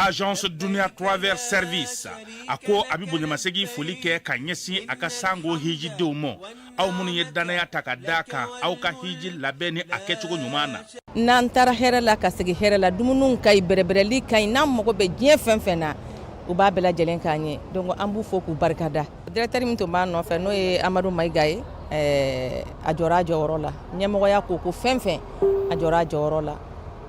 Agence Dunia Travel Service a ko a bɛ bonyamasegin foli kɛ ka ɲɛsin a ka sango hijidenw ma, aw minnu ye dannaya ta ka da kan aw ka hiji labɛn ni a kɛcogo ɲuman na. N'an taara hɛrɛ la ka segin hɛrɛ la, dumuniw ka ɲi, bɛrɛbɛrɛli ka ɲi, n'an mago bɛ diɲɛ fɛn fɛn na, u b'a bɛɛ lajɛlen k'an ye. Donc an b'u fo k'u barikada. Directeur min tun b'a nɔfɛ, n'o ye Amadu Mayiga ye, a jɔra a jɔyɔrɔ la. Ɲɛmɔgɔya ko fɛn fɛn, a jɔra a jɔyɔrɔ la,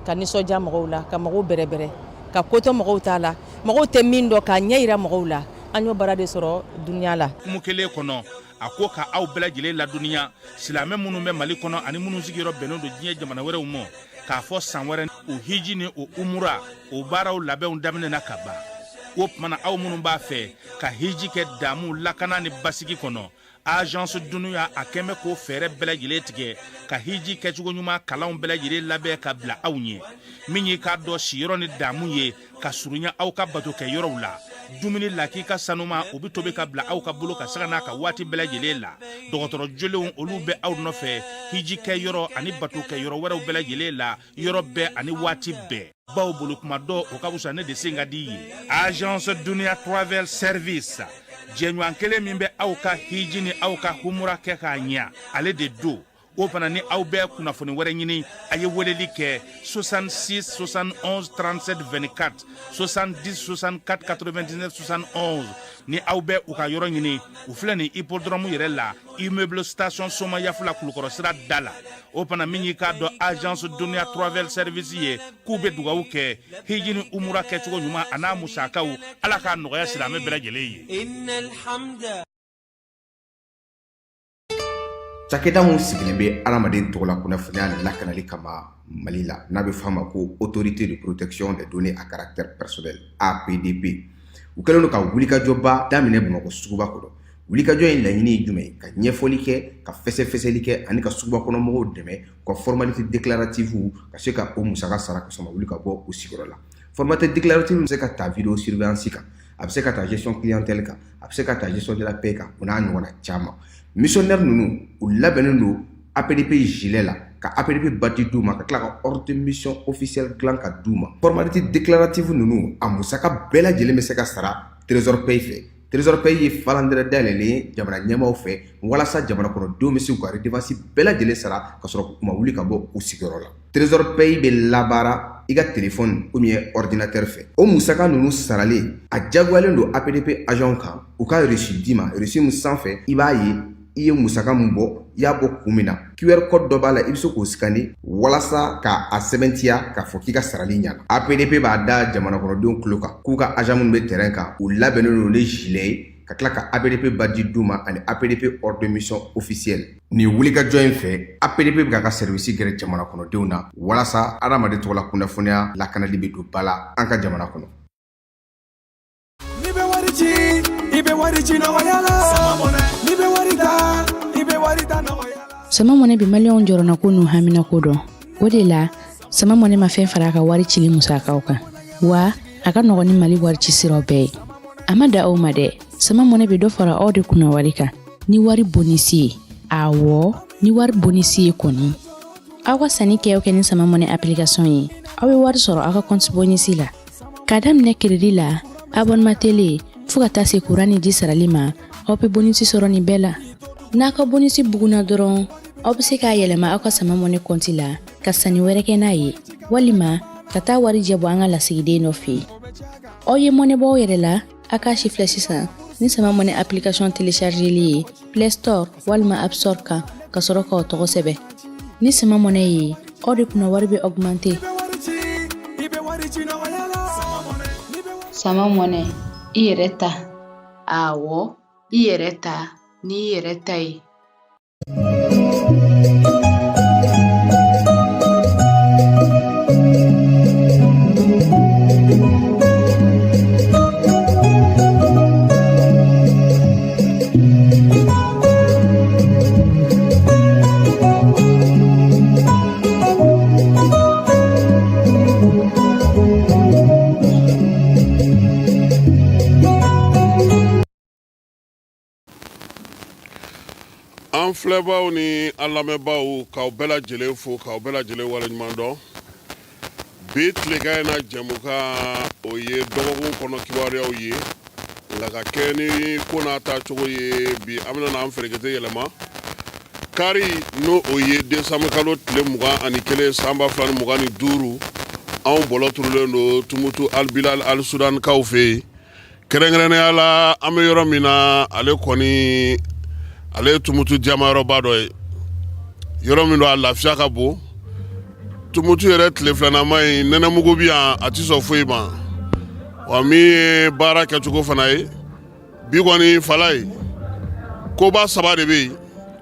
ka nisɔndiya mɔgɔw la, ka mɔgɔw bɛrɛbɛrɛ, ka kotɔ mɔgɔw t'a la, mɔgɔw tɛ min dɔn k'a ɲɛ yira mɔgɔw la. An y'o baara de sɔrɔ Dunia la. Hukumu kelen kɔnɔ, a ko ka aw bɛɛ lajɛlen ladɔnniya, silamɛ minnu bɛ Mali kɔnɔ ani minnu sigiyɔrɔ bɛnnen don diɲɛ jamana wɛrɛw ma, k'a fɔ san wɛrɛ o hiji ni o umura o baaraw labɛnw daminɛna ka ban. O tuma na, aw minnu b'a fɛ ka hiji kɛ damu, lakana ni basigi kɔnɔ, Agence Dunia a kɛn bɛ k'o fɛɛrɛ bɛɛ lajɛlen tigɛ ka hiji kɛcogo ɲuman kalanw bɛɛ lajɛlen labɛn ka bila aw ɲɛ. Min y'i k'a dɔn siyɔrɔ ni damu ye ka surunya aw ka bato kɛ yɔrɔw la, dumuni lakika sanuma, o bɛ tobi ka bila aw ka bolo ka sanga n'a ka waati bɛɛ lajɛlen la. Dɔgɔtɔrɔ jolenw, olu bɛ aw nɔfɛ hiji kɛ yɔrɔ ani bato kɛ yɔrɔ wɛrɛw bɛɛ lajɛlen la, yɔrɔ bɛɛ ani waati bɛɛ. Baw bolo kuma dɔ o ka fisa ne de sen ka di ye. Agence Dunia Travel Service, jɛɲɔgɔn kelen min bɛ aw ka hiji ni aw ka humura kɛ k'a ɲɛ, ale de don. O fana ni aw bɛ kunnafoni wɛrɛ ɲini, a ye weleli kɛ 66 71 37 24, 70 64 99 71. Ni aw bɛ u ka yɔrɔ ɲini, u filɛ nin hippodrome yɛrɛ la, immeuble station Somayafula, Kulukɔrɔ sira da la. O fana, min y'i k'a dɔn Agence Dunia Travel Service ye, k'u bɛ dugawu kɛ hiji ni umura kɛcogo ɲuman a n'a musakaw, Ala k'a nɔgɔya silamɛ bɛɛ lajɛlen ye. Cakɛda min sigilen bɛ adamaden tɔgɔla kunnafoniya lakanali kama Mali la, n'a bɛ f'a ma ko Autorité de protection des données à caractère personnel, APDP, u kɛlen don ka wulikajɔba daminɛ Bamakɔ suguba kɔnɔ. Wulikajɔ in laɲini ye jumɛn ye? Ka ɲɛfɔli kɛ, ka fɛsɛfɛsɛli kɛ ani ka suguba kɔnɔ mɔgɔw dɛmɛ u ka formalité déclarative ka se ka o musaka sara ka sɔrɔ ma wuli ka bɔ u sigiyɔrɔ la. Formalité déclarative bɛ se ka ta vidéo surveillance kan, a bɛ se ka ta gestion clientèle kan, a bɛ se ka ta gestion de la paie kan, o n'a ɲɔgɔnna caman. Missionnaire ninnu, u labɛnnen don APDP gilet la, ka APDP badge d'u ma, ka tila ka ordre de mission officiel dilan ka d'u ma. Formalité déclarative ninnu, a musaka bɛɛ lajɛlen bɛ se ka sara Trésor Pay fɛ. Trésor Pay ye falandɛrɛ dayɛlɛlen ye jamana ɲɛmaaw fɛ walasa jamana kɔnɔdenw bɛ se k'u ka redevance bɛɛ lajɛlen sara ka sɔrɔ u ma wuli ka bɔ u sigiyɔrɔ la. Trésor Pay bɛ labaara i ka téléphone ou bien ordinateur fɛ. O musaka ninnu saralen, a diyagoyalen don APDP agent kan u ka reçu d'i ma, reçu min sanfɛ i b'a ye i ye musaka min bɔ, i y'a bɔ kun min na. QR code dɔ b'a la, i bɛ se k'o scanner walasa ka a sɛbɛntiya k'a fɔ k'i ka sarali ɲana. APDP b'a da jamana kɔnɔdenw tulo kan k'u ka agent minnu bɛ terrain kan, u labɛnnen don ni gilet ye, ka tila ka APDP badge d'u ma ani APDP ordre de mission officiel. Nin wulikajɔ in fɛ, APDP bɛ k'a ka service gɛrɛ jamana kɔnɔdenw na walasa adamaden tɔgɔla kunnafoniya lakanali bɛ don ba la an ka jamana kɔnɔ. N'i bɛ wari ci, i bɛ wari ci nɔgɔya la. N'i bɛ wari ta, i bɛ wari ta nɔgɔya la. Sama Mɔnɛ bɛ Maliyɛnw jɔrɔnako n'u haminako dɔn. O de la, Sama Mɔnɛ ma fɛn fara a ka wari cili musakaw kan, wa a ka nɔgɔn ni Mali wari ci siraw bɛɛ ye. A ma da aw ma dɛ, Sama Mɔnɛ bɛ dɔ fara aw de kunna wari kan ni wari bonisi ye. Awɔ, ni wari bonisi ye kɔni, aw ka sanni kɛ o kɛ ni Sama Mɔnɛ application ye, aw bɛ wari sɔrɔ aw ka compte bonisi la. K'a daminɛ crédit la, abonnement télé, fo ka taa se kuran ni ji sarali ma, aw bɛ bonisi sɔrɔ nin bɛɛ la. N'a ka bonisi bugunna dɔrɔn, aw bɛ se k'a yɛlɛma aw ka Sama Mɔnɛ kɔnti la ka sanni wɛrɛ kɛ n'a ye, walima ka taa warijɛ bɔ an ka lasigiden dɔ fɛ yen. Aw ye mɔnɛ bɔ aw yɛrɛ la, a k'a si filɛ sisan ni Sama Mɔnɛ application téléchargeli ye Play Store walima App Store kan, ka sɔrɔ k'aw tɔgɔ sɛbɛn. Ni Sama Mɔnɛ ye, aw de kunna wari bɛ augmenter. I bɛ wari ci nɔgɔya la. Sama Mɔnɛ, i yɛrɛ ta. Awɔ. I yɛrɛ ta n'i yɛrɛ ta ye. An filɛbaaw ni an lamɛnbaaw, k'aw bɛɛ lajɛlen fo, k'aw bɛɛ lajɛlen waleɲuman dɔn. Bi tilegan in na jɛmukan, o ye dɔgɔkun kɔnɔ kibaruyaw ye, nka ka kɛ ni ko n'a ta cogo ye, bi an bɛna an ferekete yɛlɛma kari, n'o o ye desanburu kalo tile 21, san 2025. Anw bɔlɔ turulen don Tumutu Albilal Al Sudankaw fɛ yen. Kɛrɛnkɛrɛnnenya la, an bɛ yɔrɔ min na, ale kɔni, ale ye Tumutu diyamayɔrɔba dɔ ye, yɔrɔ min don, a lafiya ka bon. Tumutu yɛrɛ tile filanama in, nɛnɛmugu bɛ yan, a tɛ sɔn foyi ma. Wa min ye baara kɛcogo fana ye bi kɔni, fala ye koba saba de bɛ yen.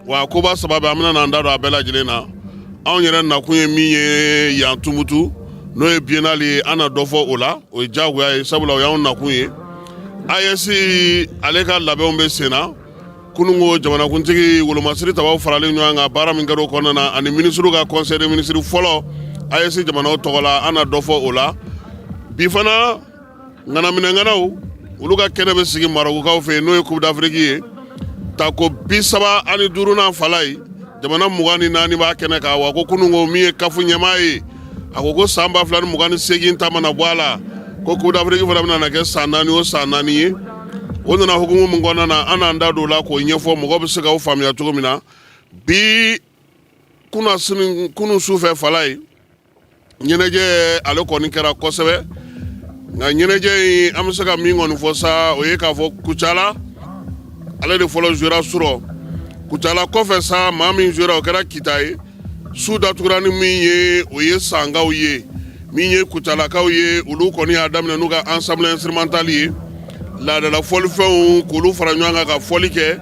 Wa koba saba bɛ, an bɛna n'an da don a bɛɛ lajɛlen na. Anw yɛrɛ nakun ye min ye yan Tumutu, n'o ye biennale ye, an na dɔ fɔ o la, o ye diyagoya ye, sabula o y'anw nakun ye. AES, ale ka labɛnw bɛ sen na. Kununko, jamanakuntigi wolomasiri tabaw faralen ɲɔgɔn kan, baara min kɛra o kɔnɔna na, ani minisiriw ka conseil des ministres fɔlɔ AES jamanaw tɔgɔ la, an na dɔ fɔ o la. Bi fana, ŋanaminɛŋanaw, olu ka kɛnɛ bɛ sigi Marɔkukaw fɛ yen, n'o ye Coupe d'Afrique ye, tako 35nan fala ye. Jamana 24 b'a kɛnɛ kan. Wa ko kununko, min ye CAF ɲɛmaa ye, a ko ko san 2028 ta mana bɔ a la, ko Coupe d'Afrique fana bɛna kɛ san 4 o san 4 ye. O nana hukumu min kɔnɔna na, an n'an da don o la k'o ɲɛfɔ, mɔgɔ bɛ se k'aw faamuya cogo min na. Bi kunasini, kunun sufɛ fala ye, ɲɛnajɛ ale kɔni kɛra kosɛbɛ. Nka ɲɛnajɛ in, an bɛ se ka min kɔni fɔ sa, o ye k'a fɔ Kucala, ale de fɔlɔ jouera surɔ. Kucala kɔfɛ sa, maa min jouera, o kɛra Kita ye. Su datugura ni min ye, o ye Sankaw ye. Min ye Kucalakaw ye, olu kɔni y'a daminɛ n'u ka ensemble instrumental ye, laadala fɔlifɛnw k'olu fara ɲɔgɔn kan ka fɔli kɛ.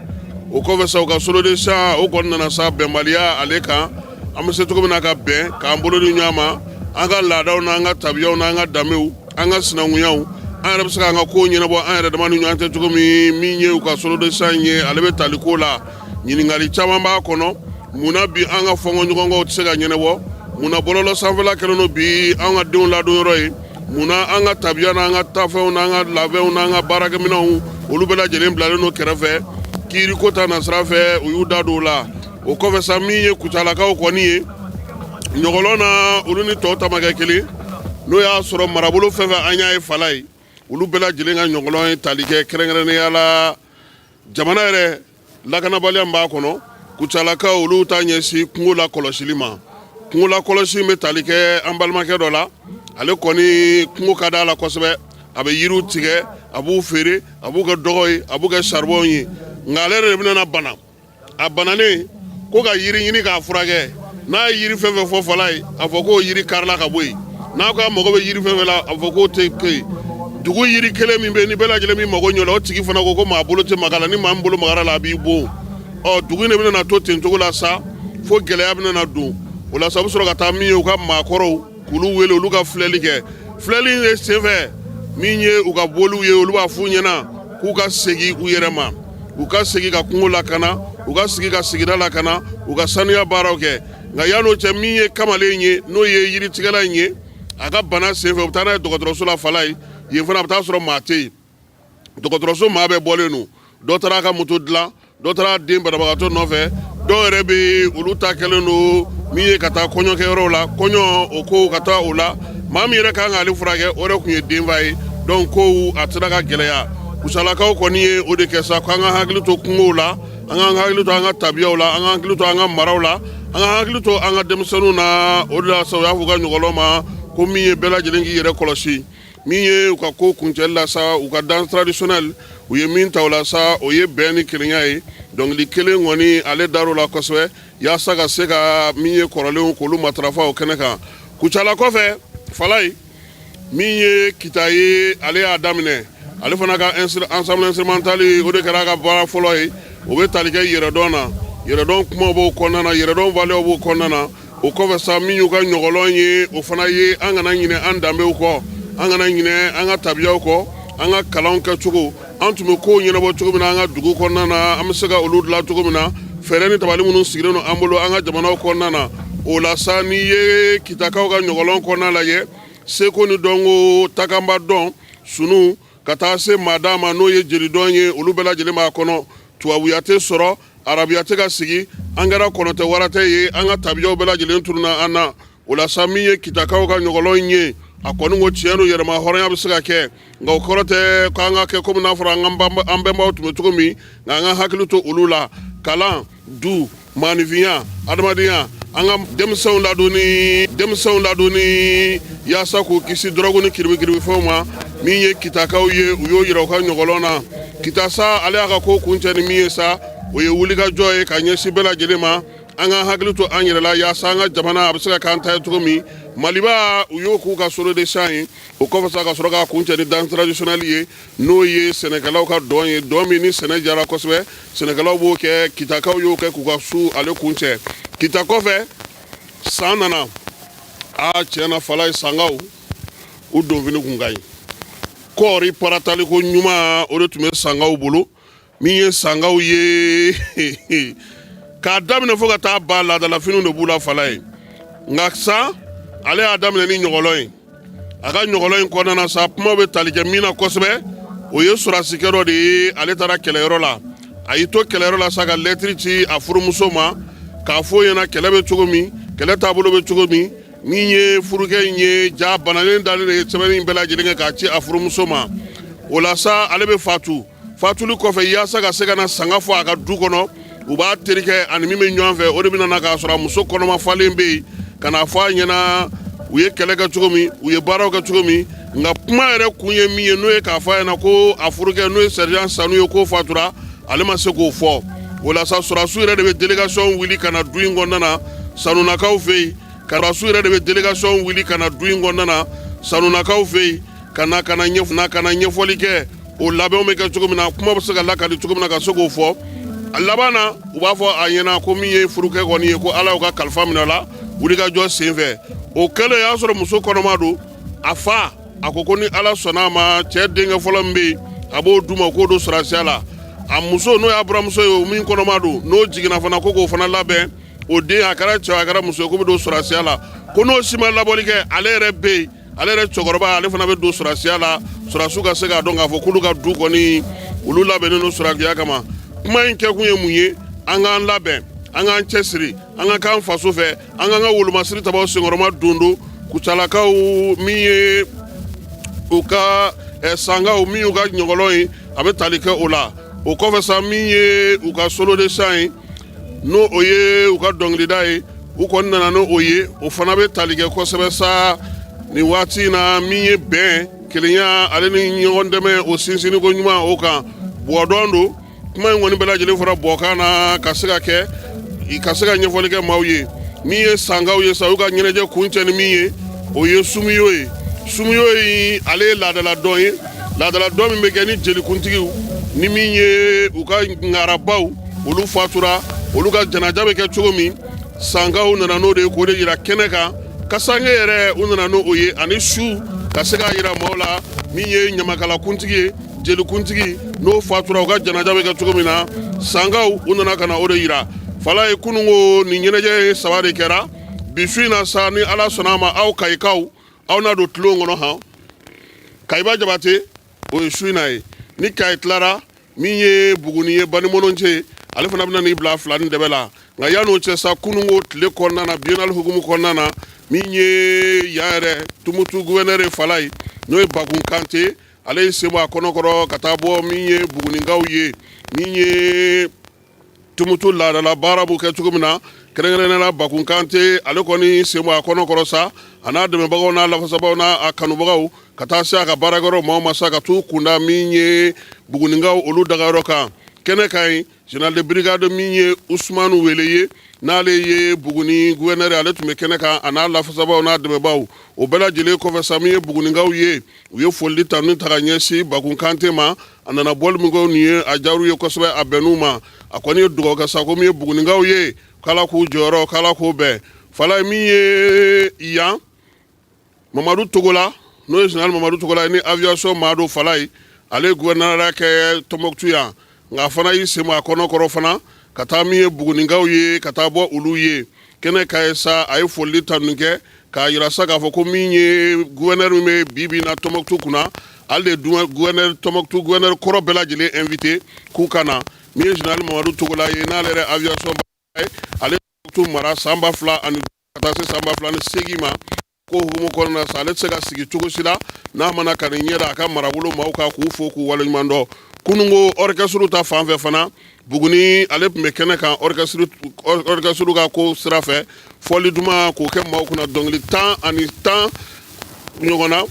O kɔfɛ sa, u ka solo de chant, o kɔni nana sa bɛnbaliya ale kan, an bɛ se cogo min na ka bɛn, k'an bolo di ɲɔgɔn ma, an ka laadaw n'an ka tabiyaw n'an ka danbew, an ka sinankunyaw, an yɛrɛ bɛ se k'an ka kow ɲɛnabɔ an yɛrɛ dama ni ɲɔgɔn cɛ cogo min. Min ye u ka solo de chant ye, ale bɛ tali ko la, ɲininkali caman b'a kɔnɔ. Munna bi an ka fɔnkɔɲɔgɔnkɔw tɛ se ka ɲɛnabɔ? Munna bɔlɔlɔ sanfɛla kɛlen don bi an ka denw ladon yɔrɔ ye? Munna an ka tabiya n'an ka taafɛnw n'an ka labɛnw n'an ka baarakɛminɛnw, olu bɛɛ lajɛlen bilalen don kɛrɛfɛ? Kiiriko ta nasira fɛ, u y'u da don o la. O kɔfɛ sa, min ye Kucalakaw kɔni ye, ɲɔgɔlɔn na, olu ni tɔw ta ma kɛ kelen. N'o y'a sɔrɔ marabolo fɛn fɛn an y'a ye fala ye, olu bɛɛ lajɛlen ka ɲɔgɔlɔn ye tali kɛ, kɛrɛnkɛrɛnnenya la jamana yɛrɛ lakanabaliya min b'a kɔnɔ. Kucalakaw, olu ta ɲɛsin kungo la kɔlɔsili ma. Kungo la kɔlɔsi bɛ tali kɛ an balimakɛ dɔ la. Ale kɔni, kungo ka d'a la kosɛbɛ, a bɛ yiriw tigɛ, a b'u feere, a b'u kɛ dɔgɔ ye, a b'u kɛ saribɔn ye. Nka ale yɛrɛ de bɛna bana. A bananen ko ka yiri ɲini k'a furakɛ, n'a ye yiri fɛn fɛn fɔ fala ye, a fɔ k'o yiri karila ka bɔ yen. N'a ko a mago bɛ yiri fɛn fɛn la, a fɔ k'o tɛ kɛ yen. Dugu yiri kelen min bɛ yen ni bɛɛ lajɛlen min mago ɲɛ la, o tigi fana ko ko maa bolo tɛ maga la, ni maa min bolo magara la, a b'i bon. Ɔ, dugu in de bɛna to ten cogo la sa, fo gɛlɛya bɛna don o la sa. U bɛ sɔrɔ ka taa min ye, u ka maakɔrɔw, k'olu wele, olu ka filɛli kɛ. Filɛli in senfɛ, min ye u ka boliw ye, olu b'a f'u ɲɛna k'u ka segin u yɛrɛ ma, u ka segin ka kungo lakana, u ka sigi ka sigida lakana, u ka sanuya baaraw kɛ. Nka yan'o cɛ, min ye kamalen ye, n'o ye yiritigɛla in ye, a ka bana senfɛ, u bɛ taa n'a ye dɔgɔtɔrɔso la fala ye. Yen fana, a bɛ taa sɔrɔ maa tɛ yen. Dɔgɔtɔrɔso maa bɛɛ bɔlen don, dɔ taara a ka moto dilan, dɔ taara den banabagatɔ nɔfɛ, dɔw yɛrɛ bɛ olu ta kɛlen don min ye ka taa kɔɲɔkɛyɔrɔw la, kɔɲɔ o ko ka taa o la. Maa min yɛrɛ kan k'ale furakɛ, o yɛrɛ tun ye denfa ye. Donc kow a sera ka gɛlɛya. Kucalakaw kɔni ye o de kɛ sa, k'an ka hakili to kungow la, an k'an hakili to an ka tabiyaw la, an ka hakili to an ka maraw la, an ka hakili to an ka denmisɛnninw na. O de la sa, u y'a fɔ u ka ɲɔgɔlɔn ma ko min ye bɛɛ lajɛlen k'i yɛrɛ kɔlɔsi. Min ye u ka ko kuncɛli la sa, u ka danse traditionnelle, u ye min ta o la sa, o ye bɛn ni kelenya ye. Dɔnkili kelen kɔni, ale dar'o la kosɛbɛ, yaasa ka se ka min ye kɔrɔlenw k'olu matarafa o kɛnɛ kan. Kucala kɔfɛ falayi, min ye Kita ye, ale y'a daminɛ. Ale fana ka ensemble instrumental, o de kɛra a ka baara fɔlɔ ye. O bɛ tali kɛ yɛrɛdɔn na, yɛrɛdɔn kumaw b'o kɔnɔna na, yɛrɛdɔn valeurw b'o kɔnɔna na. O kɔfɛ sa, min y'u ka ɲɔgɔlɔn ye, o fana ye an kana ɲinɛ an danbew kɔ, an kana ɲinɛ an ka tabiyaw kɔ, an ka kalanw kɛcogo, an tun bɛ kow ɲɛnabɔ cogo min na an ka dugu kɔnɔna na, an bɛ se ka olu dilan cogo min na, fɛɛrɛ ni tabali minnu sigilen don an bolo an ka jamanaw kɔnɔna na. O la sa, n'i ye Kitakaw ka ɲɔgɔlɔn kɔnɔna lajɛ, seko ni dɔnko, takanba dɔn, sunu ka taa se maada ma, n'o ye jelidɔn ye, olu bɛɛ lajɛlen b'a kɔnɔ. Tubabuya tɛ sɔrɔ, arabuya tɛ ka sigi, an kɛra kɔnɔtɛ waratɛ ye, an ka tabiyaw bɛɛ lajɛlen tununna an na. O la sa, min ye Kitakaw ka ɲɔgɔlɔn ye, a kɔni ko tiɲɛ don, yɛrɛma hɔrɔnya bɛ se ka kɛ, nka o kɔrɔ tɛ k'an ka kɛ komi n'a fɔra an bɛnbaw tun bɛ cogo min, nka an ka hakili to olu la. Kalan, du, maaninfinya, adamadenya, an ka denmisɛnw ladonni yaasa k'u kisi dɔrɔgu ni kiribikiribifɛnw ma. Min ye Kitakaw ye, u y'o yira u ka ɲɔgɔlɔn na. Kita sa, ale y'a ka ko kuncɛ ni min ye sa, o ye wulikajɔ ye ka ɲɛsin bɛɛ lajɛlen ma, an ka hakili to an yɛrɛ la yaasa an ka jamana a bɛ se ka k'an ta ye cogo min. Maliba, u y'o k'u ka solo de chant ye. O kɔfɛ sa, ka sɔrɔ k'a kuncɛ ni danse traditionnelle ye, n'o ye sɛnɛkɛlaw ka dɔn ye, dɔn min ni sɛnɛ jara kosɛbɛ, sɛnɛkɛlaw b'o kɛ. Kitakaw y'o kɛ k'u ka su ale kuncɛ. Kita kɔfɛ, san nana. Aa, tiɲɛ na, fala ye, sankaw u donfini kun ka ɲi. Kɔɔri parataliko ɲuman, o de tun bɛ sankaw bolo. Min ye sankaw ye, k'a daminɛ fo ka taa ba, laadalafiniw de b'u la, fala ye. Nka san, ale y'a daminɛ ni ɲɔgɔlɔn ye. A ka ɲɔgɔlɔn in kɔnɔna na sa, kumaw bɛ tali kɛ min na kosɛbɛ, o ye sɔrɔdasikɛ dɔ de ye. Ale taara kɛlɛyɔrɔ la. A y'i to kɛlɛyɔrɔ la sa, ka lɛtiri ci a furumuso ma k'a fɔ ɲɛna kɛlɛ bɛ cogo min, kɛlɛ taabolo bɛ cogo min. Min ye furukɛ in ye, ja banalen dalen de ye sɛbɛnni in bɛɛ lajɛlen kɛ k'a ci a furumuso ma. O la sa, ale bɛ fatu. Fatuli kɔfɛ, yaasa ka se ka na sanga fɔ a ka du kɔnɔ, u b'a terikɛ ani min bɛ ɲɔgɔn fɛ, o de bɛ na k'a sɔrɔ a muso kɔnɔma falen bɛ yen, ka n'a fɔ a ɲɛna u ye kɛlɛ kɛ cogo min, u ye baaraw kɛ cogo min. Nka kuma yɛrɛ kun ye min ye, n'o ye k'a fɔ a ɲɛna ko a furukɛ, n'o ye sergent Sanu ye, k'o fatura, ale ma se k'o fɔ. O la sa, sɔrɔdasiw yɛrɛ de bɛ délégation wuli ka na du in kɔnɔna na Sanunakaw fɛ yen. Sɔrɔdasiw yɛrɛ de bɛ délégation wuli ka na du in kɔnɔna na Sanunakaw fɛ yen, ka na ɲɛfɔli kɛ, o labɛnw bɛ kɛ cogo min na, kuma bɛ se ka lakali cogo min na, ka se k'o fɔ. A laban na, u b'a fɔ a ɲɛna ko min ye furukɛ kɔni ye, ko Ala y'u ka kalifa minɛ o la wulikajɔ sen fɛ. O kɛlen, y'a sɔrɔ muso kɔnɔma don. A fa a ko ko ni Ala sɔnna a ma, cɛ denkɛ fɔlɔ min bɛ yen, a b'o d'u ma k'o don sɔrɔdasiya la. A muso, n'o y'a buramuso ye, o min kɔnɔma don, n'o jiginna fana, ko k'o fana labɛn, o den, a kɛra cɛ, a kɛra muso ye, k'o bɛ don sɔrɔdasiya la. Ko n'o si ma labɔli kɛ, ale yɛrɛ bɛ yen, ale yɛrɛ cɛkɔrɔba, ale fana bɛ don sɔrɔdasiya la. Sɔrɔdasiw ka se k'a dɔn k'a fɔ k'olu ka du kɔni, olu labɛnnen don sɔrɔdasiya kama. Kuma in kɛkun ye mun ye? An k'an labɛn, an k'an cɛsiri, an ka k'an faso fɛ, an k'an ka wolomasiri tabaw senkɔrɔma don don. Kucalakaw, min ye u ka sankaw, min y'u ka ɲɔgɔlɔn ye, a bɛ tali kɛ o la. O kɔfɛ sa, min ye u ka solo de chant ye, n'o o ye u ka dɔnkilida ye, u kɔni nana n'o o ye. O fana bɛ tali kɛ kosɛbɛ sa nin waati in na, min ye bɛn, kelenya, ale ni ɲɔgɔn dɛmɛ, o sinsinni ko ɲuman o kan. Bɔdɔn don. Kuma in kɔni bɛɛ lajɛlen fɔra bɔkan na, ka se ka kɛ ka se ka ɲɛfɔli kɛ maaw ye. Min ye sankaw ye sa, u ka ɲɛnajɛ kuncɛ ni min ye, o ye sumiyo ye. Sumiyo in, ale ye laadala dɔn ye, laadala dɔn min bɛ kɛ ni jelikuntigiw ni min ye u ka ŋarabaw, olu fatura, olu ka janaja bɛ kɛ cogo min. Sankaw nana n'o de ye k'o de yira kɛnɛ kan. Kasange yɛrɛ, u nana n'o ye ani su, ka se k'a yira maaw la, min ye ɲamakalakuntigi ye, jelikuntigi, n'o fatura, u ka janaja bɛ kɛ cogo min na. Sankaw, u nana ka na o de yira. Fala ye, kununko nin ɲɛnajɛ ye saba de kɛra. Bi su in na sa, ni Ala sɔnna a ma, aw Kayikaw, aw n'a don tulon kɔnɔ han. Kayiba Jabate, o ye su in na ye. Ni Kayi tilara, min ye Buguni ye, Banimɔnɔnce, ale fana bɛna n'i bila fila ni dɛbɛ la. Nka yan'o cɛ sa, kununko tile kɔnɔna na, biennale hukumu kɔnɔna na, min ye yan yɛrɛ Tumutu gouverneur ye, fala ye, n'o ye Bakun Kante, ale ye sen bɔ a kɔnɔkɔrɔ ka taa bɔ min ye Buguninkaw ye, min ye Tumutu laadala baara b'o kɛ cogo min na, kɛrɛnkɛrɛnnenya la Bakun Kante, ale kɔni sen bɔ a kɔnɔkɔrɔ sa, a n'a dɛmɛbagaw n'a lafasabagaw n'a kanubagaw, ka taa se a ka baarakɛyɔrɔ maaw ma sa, ka t'u kunda min ye Buguninkaw olu dagayɔrɔ kan. Kɛnɛ kan yen, général de brigade min ye Usumanu Wele ye, n'ale ye Buguni gouverneur, ale tun bɛ kɛnɛ kan, a n'a lafasabaw n'a dɛmɛbaw. O bɛɛ lajɛlen kɔfɛ sa, min ye Bugunikaw ye, u ye foli tanu ta ka ɲɛsin Bakun Kante ma. A nana bɔli min kɛ nin ye, a diyar'u ye kosɛbɛ, a bɛnn'u ma. A kɔni ye dugawu kɛ sa ko min ye Bugunikaw ye, k'Ala k'u jɔyɔrɔ, k'Ala k'o bɛn. Falaye, min ye yan Mamadu Togola, n'o ye général Mamadu Togola ye, ni aviation maa don. Falaye, ale ye gouverneurya kɛ Tɔnbɔkutu yan, nka a fana y'i sen bɔ a kɔnɔ kɔrɔ fana ka taa min ye Bugunikaw ye, ka taa bɔ olu ye kɛnɛ kan ye sa. A ye foli tanu kɛ k'a yira sa k'a fɔ ko min ye gouverneur min bɛ bi bi in na Tɔnbɔkutu kunna, ale de ye gouverneur Tɔnbɔkutu gouverneur kɔrɔ bɛɛ lajɛlen invité k'u ka na. Min ye général Mamadu Togola ye, n'ale yɛrɛ aviation ye, ale Tɔnbɔkutu mara san 2005 ka taa se san 2008 ma. Ko hukumu kɔnɔna sa, ale tɛ se ka sigi cogo si la n'a ma na ka nin ɲɛ da a ka marabolo maaw kan k'u fo k'u waleɲuman dɔn. Kununko orchestre ta fan fɛ fana, Buguni ale tun bɛ kɛnɛ kan orchestre ka ko sira fɛ, fɔli duman k'o kɛ maaw kunna, dɔnkili 10 10 ɲɔgɔn na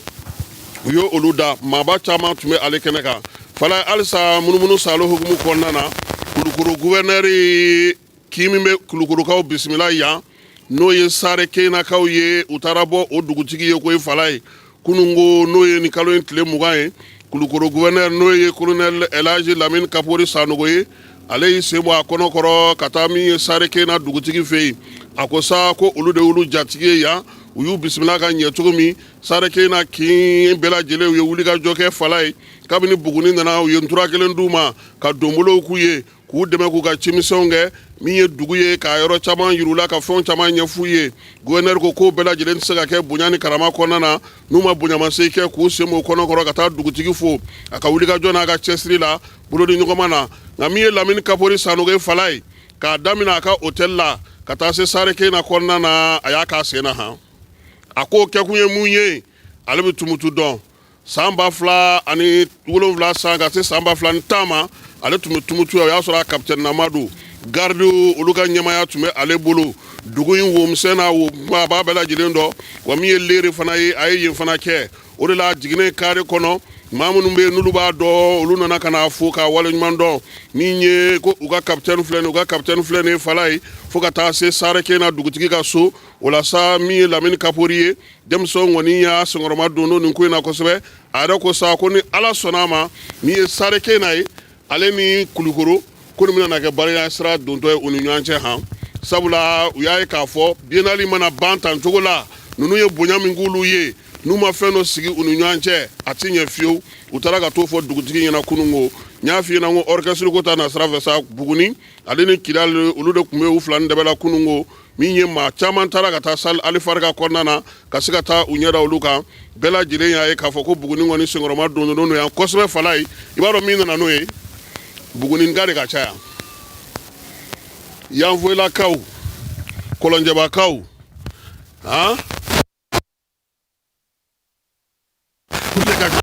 u ye olu da. Maaba caman tun bɛ ale kɛnɛ kan. Fala, halisa munumunu salo hukumu kɔnɔna na, Kulukoro gouverneur kin min bɛ Kulukorokaw bisimila yan, n'o ye Sare Keynakaw ye, u taara bɔ o dugutigi ye ko ye Fala ye. Kununko, n'o ye nin kalo in tile 20 ye, Kulukoro gouverneur, n'o ye colonel Elhaji Lamine Kapori Sanogo ye, ale y'i sen bɔ a kɔnɔ kɔrɔ ka taa min ye Sare Keyna dugutigi fɛ yen. A ko sa ko olu de y'olu jatigi ye yan, u y'u bisimila ka ɲɛ cogo min. Sare Keyna kin bɛɛ lajɛlen, u ye wulikajɔ kɛ Fala ye. Kabini Buguni nana, u ye ntura kelen d'u ma ka donbolow k'u ye, k'u dɛmɛ k'u ka cimisɛnw kɛ. Min ye dugu ye, k'a yɔrɔ caman yir'u la, ka fɛnw caman ɲɛf'u ye. Gouverneur ko k'o bɛɛ lajɛlen tɛ se ka kɛ bonya ni karama kɔnɔna na n'u ma bonyamasegin kɛ k'u sen b'o kɔnɔ kɔrɔ ka taa dugutigi fo a ka wulikajɔ n'a ka cɛsiri la bolodi ɲɔgɔnma na. Nka min ye Lamini Kapori Sanogo ye, Fala ye, k'a daminɛ a ka hôtel la ka taa se Sare Keyna kɔnɔna na, a y'a k'a sen na han. A k'o kɛkun ye mun ye? Ale bɛ Tumutu dɔn. San 2007 san ka se san 2010 ma, ale tun bɛ Tumutu yan. O y'a sɔrɔ a capitaine nama don. Garde olu ka ɲɛmaya tun bɛ ale bolo. Dugu in womisɛn n'a wo a b'a bɛɛ lajɛlen dɔn wa. Min ye lere fana ye, a ye yen fana kɛ. O de la a jiginnen kare kɔnɔ, maa minnu bɛ yen n'olu b'a dɔn, olu nana ka n'a fo k'a waleɲuman dɔn. Min ye ko u ka capitaine filɛ nin, u ka capitaine filɛ nin ye, Fala ye, fo ka taa se Sare Keyna dugutigi ka so. O la sa, min ye Lamini Kapori ye, denmisɛnw kɔni y'a senkɔrɔma don n'o nin ko in na kosɛbɛ. A yɛrɛ ko sa ko ni Ala sɔnna a ma, min ye Sare Keyna ye, ale ni Kulukoro, ko nin bɛna na kɛ baaraya sira dontɔ ye u ni ɲɔgɔn cɛ han. Sabula u y'a ye k'a fɔ biennale mana ban tan cogo la, ninnu ye bonya min k'olu ye, n'u ma fɛn dɔ sigi u ni ɲɔgɔn cɛ, a ti ɲɛ fiyewu. U taara ka t'o fɔ dugutigi ɲɛna kununko. N y'a f'i ɲɛna ko orchestre ko ta na sira fɛ sa, Buguni ale ni Kidali, olu de tun bɛ u fila ni dɛbɛ la kununko. Min ye maa caman taara ka taa salle Alifarika kɔnɔna na ka se ka taa u ɲɛ da olu kan. Bɛɛ lajɛlen y'a ye k'a fɔ ko Buguni kɔni senkɔrɔma don don yan kosɛbɛ. Fala ye, i b'a dɔn min nana n'o ye, Buguninka de ka ca yan, Yanfoyilakaw, Kɔlɔnjɛbakaw, han, olu de ka ca.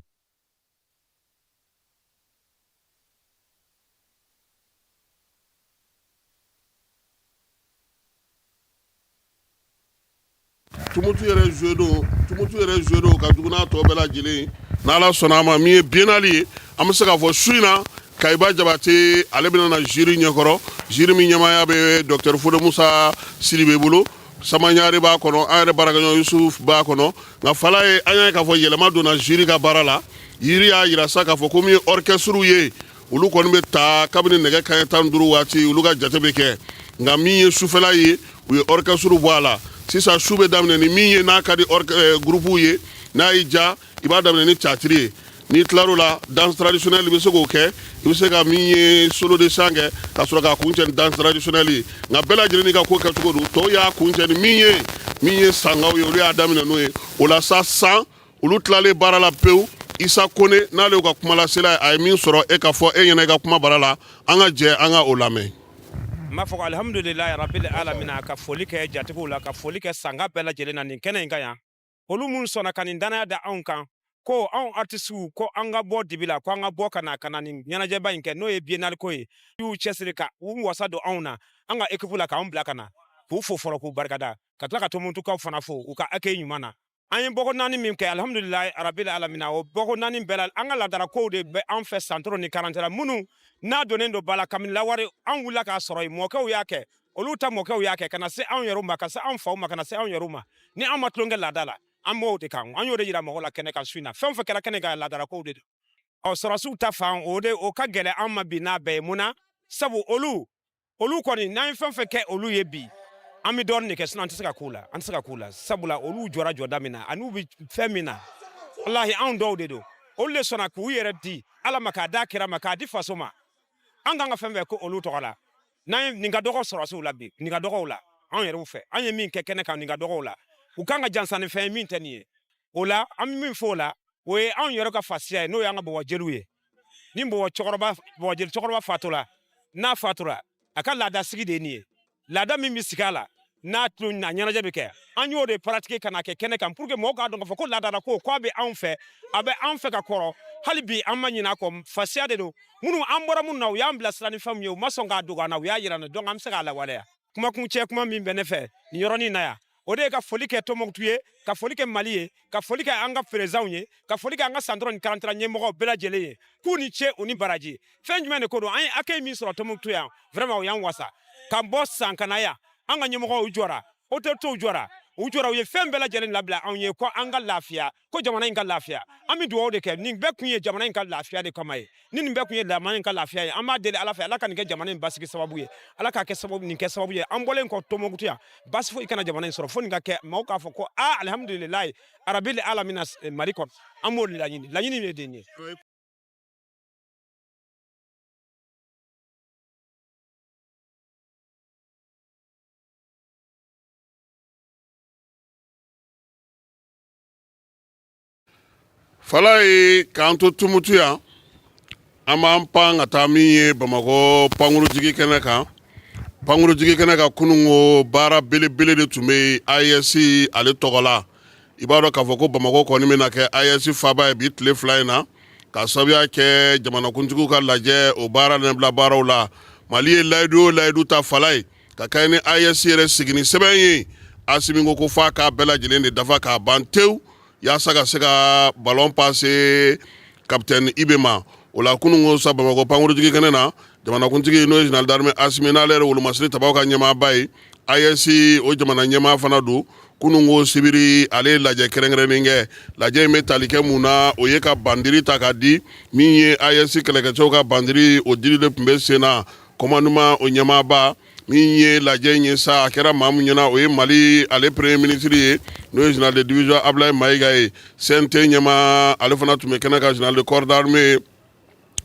Tumutu yɛrɛ joué don, Tumutu yɛrɛ joué don ka jugu n'a tɔ bɛɛ lajɛlen. N'Ala sɔnna a ma, min ye biennale ye, an bɛ se k'a fɔ su in na, Kayiba Jabate ale bɛna na jury ɲɛkɔrɔ, jury min ɲɛmaaya bɛ docteur Fode Musa Sidibe bolo. Sama Ɲare b'a kɔnɔ, an yɛrɛ baarakɛɲɔgɔn Yusuf b'a kɔnɔ. Nka Fala ye, an y'a ye k'a fɔ yɛlɛma donna jury ka baara la. Jury y'a yira sa k'a fɔ ko min ye orchestre ye, olu kɔni bɛ ta kabini nɛgɛ kanɲɛ 15 waati, olu ka jate bɛ kɛ. Nka min ye sufɛla ye, u ye orchestre bɔ a la. Sisan su bɛ daminɛ ni min ye, n'a ka di groupe ye, n'a y'i ja, i b'a daminɛ ni théâtre ye. N'i tilar'o la, danse traditionnelle, i bɛ se k'o kɛ. I bɛ se ka min ye solo de chant kɛ ka sɔrɔ k'a kuncɛ ni danse traditionnelle ye. Nka bɛɛ lajɛlen n'i ka ko kɛcogo don. Tɔw y'a kuncɛ ni min ye sangaw ye, olu y'a daminɛ n'o ye. O la sa, san olu tilalen baara la pewu, Isa Kone, n'ale y'u ka kumalasela ye, a ye min sɔrɔ e ka fɔ e ɲɛna i ka kuma bara la, an ka jɛ an ka o lamɛn. N b'a fɔ ko alihamudulilayi rabili alamina, ka foli kɛ jatigiw la, ka foli kɛ sanga bɛɛ lajɛlen na nin kɛnɛ in kan yan, olu minnu sɔnna ka nin danaya da anw kan ko anw artisiw, ko an ka bɔ dibi la, ko an ka bɔ ka na nin ɲɛnajɛba in kɛ, n'o ye biennale ko ye. U y'u cɛsiri ka u wasa don anw na, an ka équipe la, k'anw bila ka na, k'u fo fɔlɔ, k'u barikada, ka tila ka Tumutukaw fana fo u ka accueil ɲuman na. An ye bɔko naani min kɛ, alihamudulilayi arabil alamina, o bɔko naani bɛɛ la, an ka laadara kow de bɛ an fɛ Santoro ni Karantela minnu n'a donnen don ba la kabini lawale. An wulila k'a sɔrɔ yen, mɔkɛw y'a kɛ, olu ta mɔkɛw y'a kɛ ka na se anw yɛrɛw ma, ka se anw faw ma, ka na se anw yɛrɛw ma. Ni an ma tulon kɛ laada la, an b'o de kan. An y'o de yira mɔgɔw la kɛnɛ kan su in na. Fɛn o fɛn kɛra kɛnɛ kan, laadara kow de don. Ɔ, sɔrɔsiw ta fan, o de o ka gɛlɛn an ma bi n'a bɛɛ ye. Mun na? Sabu olu kɔni, n'an ye fɛn fɛn kɛ olu ye bi, an bɛ dɔɔnin de kɛ, sinon an tɛ se ka k'u la, an tɛ se ka k'u la, sabula olu jɔra jɔda min na ani u bɛ fɛn min na, walahi, anw dɔw de don. Olu de sɔnna k'u yɛrɛ di Ala ma, k'a d'a kira ma, k'a di faso ma. An kan ka fɛn fɛn ko olu tɔgɔ la, n'an ye nin ka dɔgɔ sɔrɔsiw la bi, nin ka dɔgɔw la anw yɛrɛw fɛ. An ye min kɛ kɛnɛ kan, nin ka dɔgɔw la. U kan ka jansa ni fɛn ye min tɛ nin ye. O la, an bɛ min fɔ o la, o ye anw yɛrɛ ka fasiya ye, n'o y'an ka bɔbɔ jeliw ye. Ni bɔbɔ cɛkɔrɔba, bɔbɔ jeli cɛkɔrɔba fatura, n'a fatura, a ka laada sigi de ye nin ye. Laada min bɛ sigi a la, n'a tulon na ɲɛnajɛ bɛ kɛ, an y'o de pratiquer ka na kɛ kɛnɛ kan pour que mɔgɔw k'a dɔn k'a fɔ ko laadala ko k'a bɛ anw fɛ, a bɛ an fɛ ka kɔrɔ. Hali bi an ma ɲinɛ a kɔ. Fasiya de don. Minnu an bɔra minnu na, u y'an bilasira ni fɛn min ye, u ma sɔn k'a dogo an na, u y'a yira an na, donc an bɛ se k'a lawaleya. Kumakuncɛ kuma min bɛ ne fɛ nin yɔrɔnin na yan, o de ye ka foli kɛ Tɔnbɔkutu ye, ka foli kɛ Mali ye, ka foli kɛ an ka présidentw ye, ka foli kɛ an ka Santoro ni Karantela ɲɛmɔgɔw bɛɛ lajɛlen ye, k'u ni ce, u ni baraji. Fɛn jumɛn de ko don? An ye accueil min sɔrɔ Tɔnbɔkutu yan, vraiment o y'an wasa. K'an bɔ san ka na yan, an ka ɲɛmɔgɔw jɔra, autorités jɔra, u jɔra, u ye fɛn bɛɛ lajɛlen labila anw ye ko an ka lafiya, ko jamana in ka lafiya. An bɛ dugawu de kɛ. Nin bɛɛ kun ye jamana in ka lafiya de kama ye. Ni nin bɛɛ kun ye jamana in ka lafiya ye, an b'a deli Ala fɛ, Ala ka nin kɛ jamana in basigi sababu ye, Ala k'a kɛ sababu, nin kɛ sababu ye. An bɔlen kɔ Tɔnbɔkutu yan, basi foyi kana jamana in sɔrɔ fo nin ka kɛ, maaw k'a fɔ ko aa, alihamudulilayi arabili alamina Mali kɔnɔ. An b'o laɲini, laɲini de ye nin ye. Falaye, k'an to Tumutu yan, an b'an pan ka taa min ye Bamakɔ pankurujigi kɛnɛ kan. Pankurujigi kɛnɛ kan, kununko baara belebele de tun bɛ yen AES ale tɔgɔ la. I b'a dɔn k'a fɔ ko Bamakɔ kɔni bɛna kɛ AES faaba ye bi tile 2 in na, k'a sababuya kɛ jamanakuntigiw ka lajɛ o baara ɲɛbila baaraw la. Mali ye layidu o layidu ta, Falaye, ka kɛɲɛ ni AES yɛrɛ sigini sɛbɛn ye, Asimi ko ko f'a k'a bɛɛ lajɛlen de dafa k'a ban tewu yaasa ka se ka ballon passer capitaine IB ma. O la, kunun ko sa, Bamakɔ pankurujigi kɛnɛ na, jamanakuntigi n'o ye général d'armée Asimi, n'ale yɛrɛ wolomasiri tabaw ka ɲɛmaaba ye, AES o jamana ɲɛmaa fana don, kunun ko sibiri, ale ye lajɛ kɛrɛnkɛrɛnnen kɛ. Lajɛ in bɛ tali kɛ mun na? O ye ka bandiri ta ka di. Min ye AES kɛlɛkɛcɛw ka bandiri, o dili de tun bɛ sen na. Commandement o ɲɛmaaba min ye lajɛ in ye sa, a kɛra maa min ɲɛna, o ye Mali ale premier ministre ye, n'o ye général de division Ablaye Mayiga ye. CNT ɲɛmaa, ale fana tun bɛ kɛnɛ kan, général de corps d'armée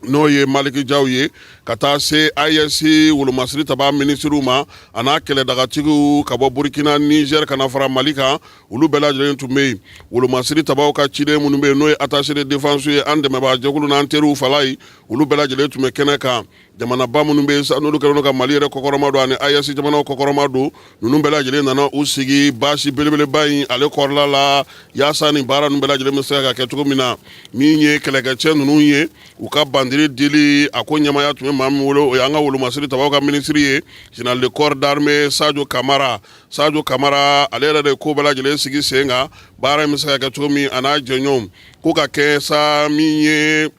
n'o ye Maliki Jaw ye, ka taa se AES wolomasiri taba minisiriw ma, a n'a kɛlɛdagatigiw ka bɔ Burkina, Niger, ka na fara Mali kan, olu bɛɛ lajɛlen tun bɛ yen. Wolomasiri tabaw ka ciden minnu bɛ yen, n'o ye attaché de défense ye, an dɛmɛbaa jɛkulu n'an teriw, Falaye, olu bɛɛ lajɛlen tun bɛ kɛnɛ kan. Jamanaba minnu bɛ yen sa, n'olu kɛlen don ka Mali yɛrɛ kɔkɔrɔma don ani AES jamanaw kɔkɔrɔma don, ninnu bɛɛ lajɛlen nana u sigi basi belebeleba in ale kɔrɔla la, yaasa nin baara ninnu bɛɛ lajɛlen bɛ se ka kɛ cogo min na. Min ye kɛlɛkɛcɛ ninnu ye, u ka bandiri dili, a ko ɲɛmaaya tun bɛ maa min bolo, o y'an ka wolomasiri tabaw ka minisiri ye, général de corps d'armée Sadio Kamara. Sadio Kamara, ale yɛrɛ de ko bɛɛ lajɛlen sigi sen kan, baara in bɛ se ka kɛ cogo min, a n'a jɛɲɔgɔnw ko ka kɛ sa. Min ye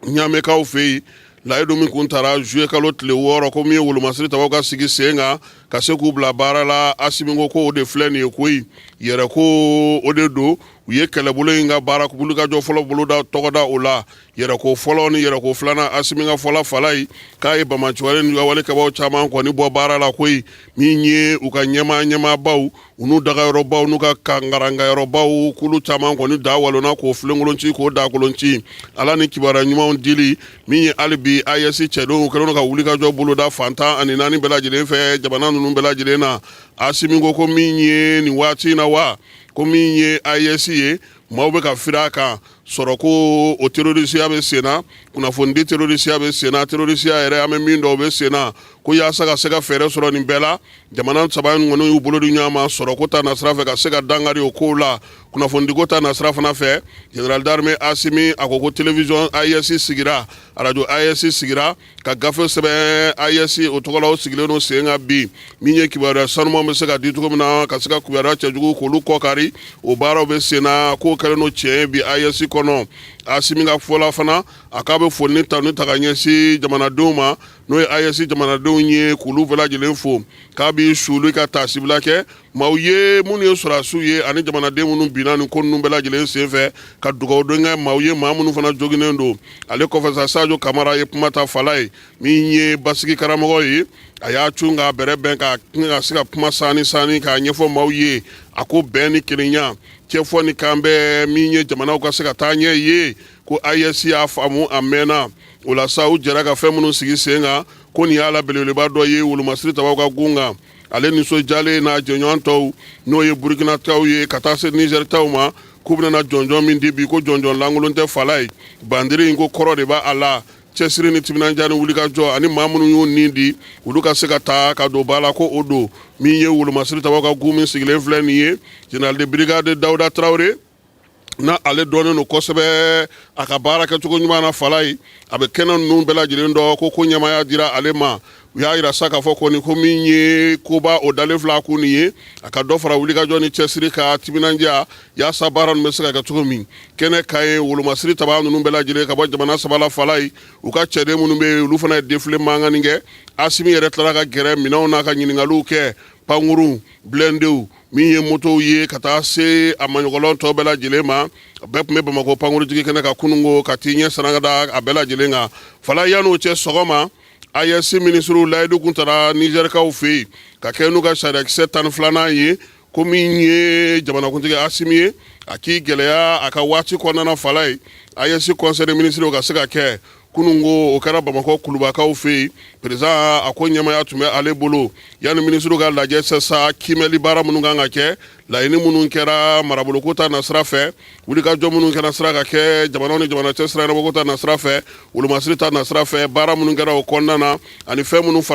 Ɲamɛkaw fɛ yen, layidu min kun tara juillet kalo tile 6, ko min ye wolomasiri tabaw ka sigi sen kan ka se k'u bila baara la, Asimi ko ko o de filɛ nin ye koyi, yɛrɛ ko o de don. U ye kɛlɛbolo in ka baara wulikajɔ fɔlɔ boloda tɔgɔda o la, yɛrɛko fɔlɔ ni yɛrɛko filanan. Asimi ka fɔla, Falaye, k'a ye banbaanciwale ni wale kɛbaaw caman kɔni bɔ baara la koyi. Min ye u ka ɲɛmaa ɲɛmaabaw, u n'u dagayɔrɔbaw, n'u ka kangarangayɔrɔbaw, k'olu caman kɔni da walonna k'o filenkolon ci, k'o dakolon ci. Ala ni kibaruya ɲumanw dili min ye, hali bi AES cɛdenw kɛlen don ka wulikajɔ boloda fan 14 bɛɛ lajɛlen fɛ, jamana ninnu bɛɛ lajɛlen na. Asimi ko ko min ye nin waati in na wa, ko min ye AES ye, maaw bɛ ka firi a kan. Sɔrɔko o terorisiya bɛ sen na, kunnafonidi terorisiya bɛ sen na, terorisiya yɛrɛ an bɛ min dɔn o bɛ sen na. Ko yaasa ka se ka fɛɛrɛ sɔrɔ nin bɛɛ la, jamana saba in kɔni y'u bolo di ɲɔgɔn ma sɔrɔko ta nasira fɛ ka se ka dankari o kow la. Kunnafonidiko ta nasira fana fɛ, général d'armée Asimi a ko ko télévision AES sigira, arajo AES sigira, ka gafe sɛbɛn AES o tɔgɔ la, o sigilen don sen kan bi. Min ye kibaruya sanuman bɛ se ka di cogo min na ka se ka kibaruya cɛjugu k'olu kɔkari, o baaraw bɛ sen na. K'o kɛlen don tiɲɛ ye bi AES kɔnɔ. Asimi ka fɔ la fana, a k'a bɛ foli ni tanu ta ka ɲɛsin jamanadenw ma, n'o ye AES jamanadenw ye, k'olu bɛɛ lajɛlen fo, k'a bɛ suli ka taasibila kɛ maaw ye minnu ye sɔrɔdasiw ye ani jamanaden minnu binna nin ko ninnu bɛɛ lajɛlen senfɛ, ka dugawudon kɛ maaw ye, maa minnu fana joginnen don. Ale kɔfɛ sa, Sajo Kamara ye kuma ta fala ye, min ye basigi karamɔgɔ ye. A y'a cun k'a bɛrɛ bɛn ka se ka kuma saani saani k'a ɲɛfɔ maaw ye. A ko bɛn ni kelenya, cɛfɔ ni kan bɛɛ, min ye jamanaw ka se ka taa ɲɛ ye, ko AES y'a faamu a mɛnna. O la sa, u jɛra ka fɛn minnu sigi sen kan, ko nin y'a la belebeleba dɔ ye wolomasiri tabaw ka gun kan. Ale nisɔndiyalen n'a jɛɲɔgɔn tɔw, n'o ye Burukina taw ye ka taa se Nizɛri taw ma, k'u bɛna jɔnjɔn min di bi, ko jɔnjɔn lankolon tɛ fala ye. Bandiri in ko kɔrɔ de b'a la, cɛsiri ni timinandiya ni wulikajɔ ani maa minnu y'u ni di, olu ka se ka taa ka don ba la, ko o don. Min ye wolomasiri tabaw ka gun min sigilen filɛ nin ye, général de brigade Dawuda Tarawele, na ale dɔnnen don kosɛbɛ a ka baara kɛcogo ɲuman na fala ye, a bɛ kɛnɛ ninnu bɛɛ lajɛlen dɔn, ko ɲɛmaaya dira ale ma. U y'a yira sa k'a fɔ kɔni ko min ye koba o dalen fila kun nin ye, a ka dɔ fara wulikajɔ ni cɛsiri ka timinandiya yaasa baara ninnu bɛ se ka kɛ cogo min. Kɛnɛ ka ye wolomasiri taba ninnu bɛɛ lajɛlen ka bɔ jamana saba la fala ye, u ka cɛden minnu bɛ yen, olu fana ye défilé mankanni kɛ. Asimi yɛrɛ tilara ka gɛrɛ minɛnw n'a ka ɲininkaliw kɛ, pankurun, blindéw, min ye motow ye, ka taa se a maɲɔgɔlɔn tɔ bɛɛ lajɛlen ma. A bɛɛ tun bɛ Bamakɔ pankurujigi kɛnɛ kan kununko ka t'i ɲɛ sarangada a bɛɛ lajɛlen kan fala. Yan'o cɛ, sɔgɔma AES minisiriw layidu kun tara Nizɛrikaw fɛ yen ka kɛ n'u ka sariyakisɛ 12nan ye, ko min ye jamanakuntigi Asimi ye, a k'i gɛlɛya a ka waati kɔnɔna fala ye, AES conseil des ministres ka se ka kɛ kununko. O kɛra Bamakɔ kulubakaw fɛ yen. Président a ko ɲɛmaya tun bɛ ale bolo. Yanni minisiriw ka lajɛ sisan, kiimɛli baara minnu kan ka kɛ, laɲini minnu kɛra maraboloko ta nasira fɛ, wulikajɔ minnu kɛra sira ka kɛ jamanaw ni jamana cɛ sira ɲɛnabɔko ta nasira fɛ, wolomasiri ta nasira fɛ, baara minnu kɛra o kɔnɔna na ani fɛn minnu fara